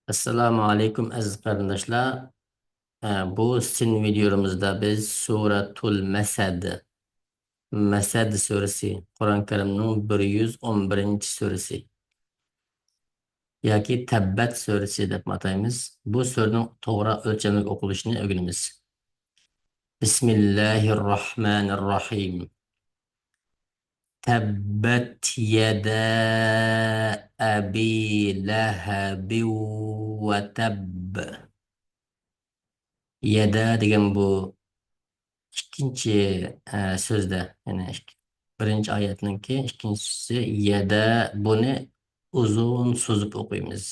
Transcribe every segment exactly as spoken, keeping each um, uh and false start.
ئەسسالامۇ ئەلەيكۇم، ئەزىز قېرىنداشلار. ئە، بۇ سىن ۋىدىيولىرىمىزدا بىز سۈرەتۇل مەسەد، مەسەد سۈرىسى، قۇرئان كەرىمنىڭ بىر يۈز ئون بىرىنچى سۈرىسى ياكى تەببەت سۈرىسى دەپ ئاتايمىز. بۇ سۈرىنىڭ توغرا ئۆلچەملىك ئوقۇلۇشىنى ئۆگىنىمىز. بىسمىللاھىررەھمانىررەھىم. تەببەت يەدە ئەبى لەھەبىن ۋە تەب. يەدە دېگەن بۇ ئىككىنچى، ئە، سۆزدە، يەنى ئىك-، بىرىنچى ئايەتنىڭكى ئىككىنچىسى يەدە، بۇنى ئۇزۇن سوزۇپ ئوقۇيمىز.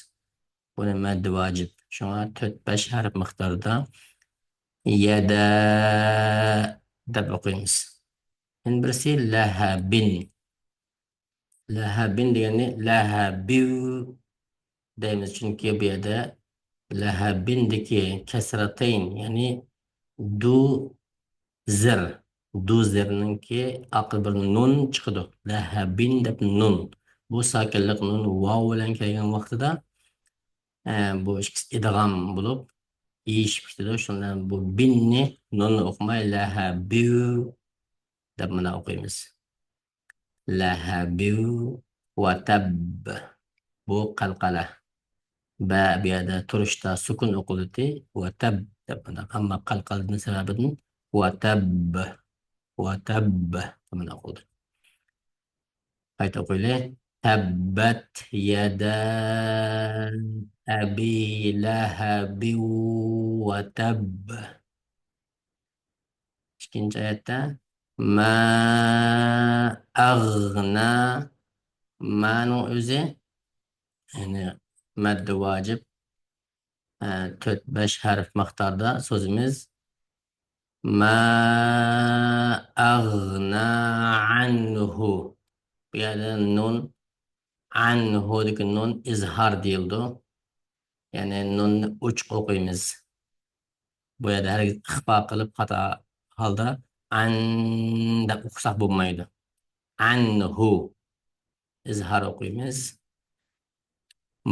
بۇنى مەددى ۋاجىپ. شۇڭا تۆت، بەش ھەرپ مىقداردا يەدە دەپ ئوقۇيمىز. يەنە بىرسى لەھەبىن. لەھەبىن دېگەننى لەھەبىۋ دەيمىز، چۈنكى بۇ يەردە لەھەبىندىكى كەسرەتەين، يەنى دۇ زىر، دۇ زىرنىڭكى ئاقىل بىر نۇن چىقىدۇ. لەھەبىن دەپ نۇن. بۇ ساكىنلىق نۇن ۋاۋ بىلەن كەلگەن ۋاقتىدا، ئە، بۇ ئىككىسى ئىدغام بولۇپ، يېيىشىپ كېتىدۇ. شۇنىڭ بىلەن بۇ بىننى، نۇننى ئوقۇماي، لەھەبىۋ دەپ مانا ئوقۇيمىز. لەھەبىۋ ۋە تەب. بۇ قەلقەلە. بە بۇ يەردە تۇرۇشتا سۈكۈن ئوقۇلدى. ۋە تەب دەپ مانا. ئەمما قەلقەلىدىن سەۋەبىدىن ۋە تەب. ۋە تەب دەپ مانا ئوقۇلدى. قايتا ئوقۇيلى. تەببەت يەدە ئەبى لەھەبىن ۋە تەب. ئىككىنچى ئايەتتە ما ئەغنا، مانىڭ ئۆزى، يەنى مەددى ۋاجىپ، ئە، تۆت، بەش ھەرپ مىقداردا سۆزىمىز. ما ئەغنا ئەنھۇ. بۇ يەردە نۇن، ئەنھۇدىكى نۇن ئىزھار دېيىلىدۇ. يەنى نۇننى ئوچۇق ئوقۇيمىز. بۇ يەردە ھەرگىز ئىخپا قىلىپ خاتا ھالدا ئەن دەپ ئوقۇساق بولمايدۇ. ئەنھۇ. ئىزھار ئوقۇيمىز.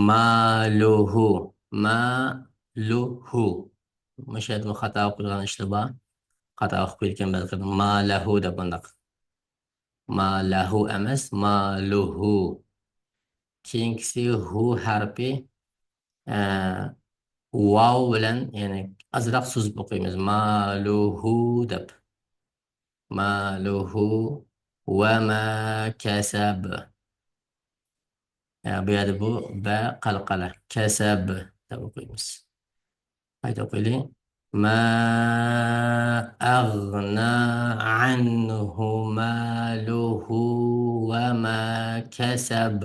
مالۇھۇ. مالۇھۇ. مۇشۇ يەردىمۇ خاتا ئوقۇيدىغان ئىشلار بار. خاتا ئوقۇپ كېتىدىكەن بەزى قېرىنداشلار. مالەھۇ دەپ بۇنداق. مالەھۇ ئەمەس، مالۇھۇ. كېيىنكىسى ھۇ ھەرپى، ئە، ۋاۋ بىلەن، يەنى ئازراق سوزۇپ ئوقۇيمىز. مالۇھۇ دەپ. مالۇھۇ ۋە ما كەسەب. يا، بۇ يەردە بۇ بە قەلقەلە. كەسەب دەپ ئوقۇيمىز. قايتا ئوقۇيلى. ما ئەغنا ئەنھۇ مالۇھۇ ۋە ما كەسەب.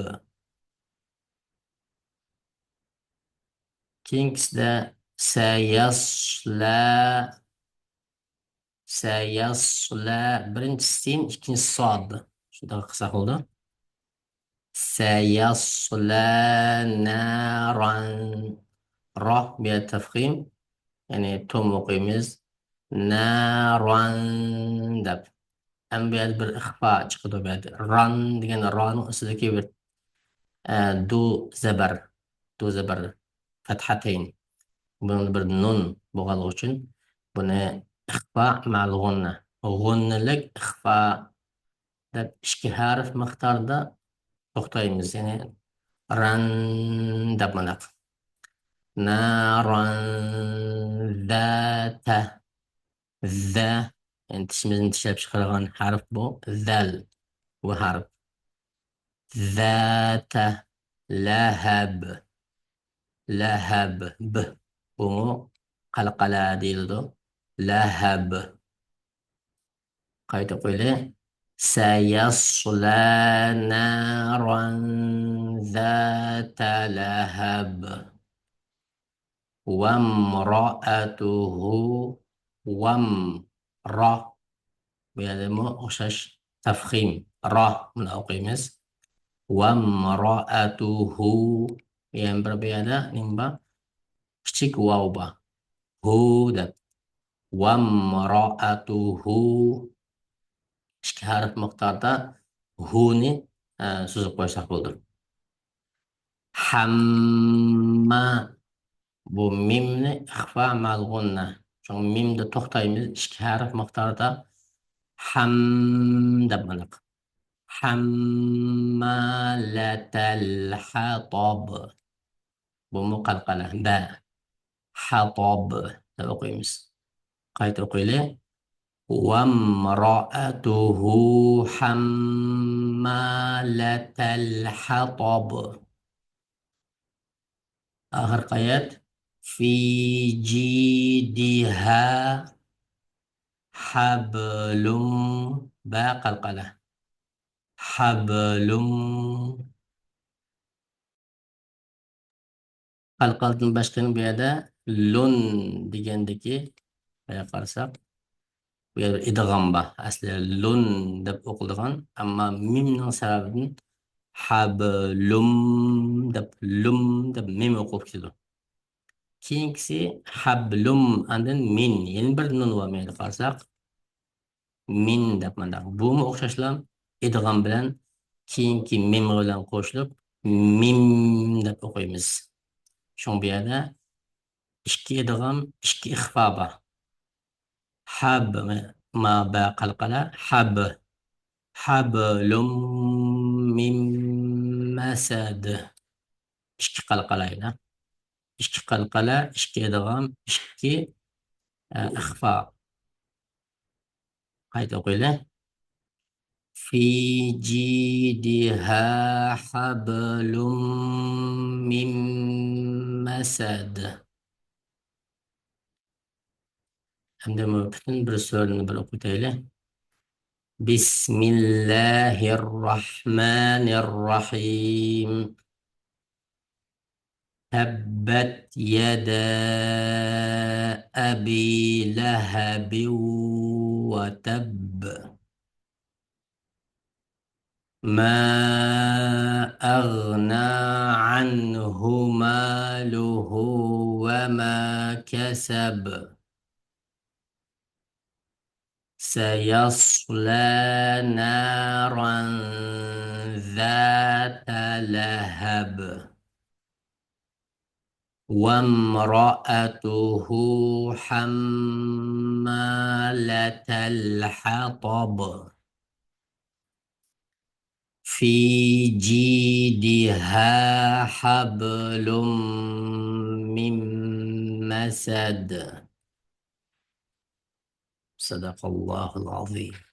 كېيىنكىسىدە سەيەسلە، سەيەسلە، بىرىنچى سىن، ئىككىنچى ساد. شۇنداق قىلساق بولىدۇ. سەيەسلە ناران. را بۇ يەردە تەفخىم، يەنى توم ئوقۇيمىز. ناران دەپ. ئەمما بۇ يەردە بىر ئىخفا چىقىدۇ بۇ يەردە. ران دېگەن رانىڭ ئۈستىدىكى بىر، ئە، دۇ زەبەر. دۇ زەبەر. فەتھەتەين. بۇنىڭدا بىر نۇن بولغانلىقى ئۈچۈن بۇنى ئىخفا مەل غۇننە. غۇننىلىك ئىخفا دەپ ئىككى ھەرپ مىقداردا توختايمىز. يەنى رەن دەپ مانا. نارا ذات. ذا. يەنى تىشىمىزنى چىشلەپ چىقىرغان ھەرپ بۇ. ذەل. بۇ ھەرپ. ذات لهب. لهب. ب. بۇمۇ قەلقەلە دېيىلىدۇ. لهب. قايتا ئوقۇيلى. سيصلى نارا ذات لهب. وامرأته. وام. را. بۇ يەردىمۇ ئوخشاش تەفخىم. را. مۇنداق ئوقۇيمىز. وامرأته. يەنە بىر بۇ يەردە نېمە بار؟ كىچىك ۋاۋ بار. ھۇ دەپ. وامرأته. ئىككى ھەرپ مىقداردا ھۇنى، ئە، سوزۇپ قويساق بولىدۇ. ھەممە. بۇ مىمنى ئىخفا مەلغۇننا. شۇڭا مىمدە توختايمىز. ئىككى ھەرپ مىقدارىدا ھەم دەپ مانا. حمالة الحطب. بۇمۇ قەلقەلە. بە. حطب دەپ ئوقۇيمىز. قايتا ئوقۇيلى. وامرأته حمالة الحطب. ئاخىرقى ئايەت. في جيدها حبل. بە قەلقەلە. حبل. قەلقەلىدىن باشقا بۇ يەردە لۇن دېگەندىكى، قاياققا قارىساق، بۇ يەردە ئىدغام بار. ئەسلى لۇن دەپ ئوقۇلىدىغان، ئەمما مىمنىڭ سەۋەبىدىن ھەبلۇم دەپ، لۇم دەپ مىم ئوقۇلۇپ كېتىدۇ. كېيىنكىسى ھەبلۇم، ئاندىن مىن، يەنە بىر نۇن بار، مەيلى قارىساق. مىن دەپ مانداق. بۇمۇ ئوخشاشلا ئىدغام بىلەن كېيىنكى مىم بىلەن قوشۇلۇپ مىم دەپ ئوقۇيمىز. شۇڭا بۇ يەردە ئىككى ئىدغام، ئىككى ئىخفا بار. ھەب، ما بە قەلقەلە، ھەب. ھەبلۇم مىن مەسەد. ئىككى قەلقەلە يەنە. ئىككى قەلقەلە، ئىككى ئىدغام، ئىككى، ئە، ئىخفا. قايتا ئوقۇيلى. في جيدها حبل من مسد. ئەمدى بۇ پۈتۈن بىر سۈرىنى بىر ئوقۇۋېتەيلى. بسم الله الرحمن الرحيم. تبت يدا أبي لهب وتب. ما أغنى عنه ماله وما كسب. سيصلى نارا ذات لهب. وامرأته حمالة الحطب. في جيدها حبل من مسد. صدق الله العظيم.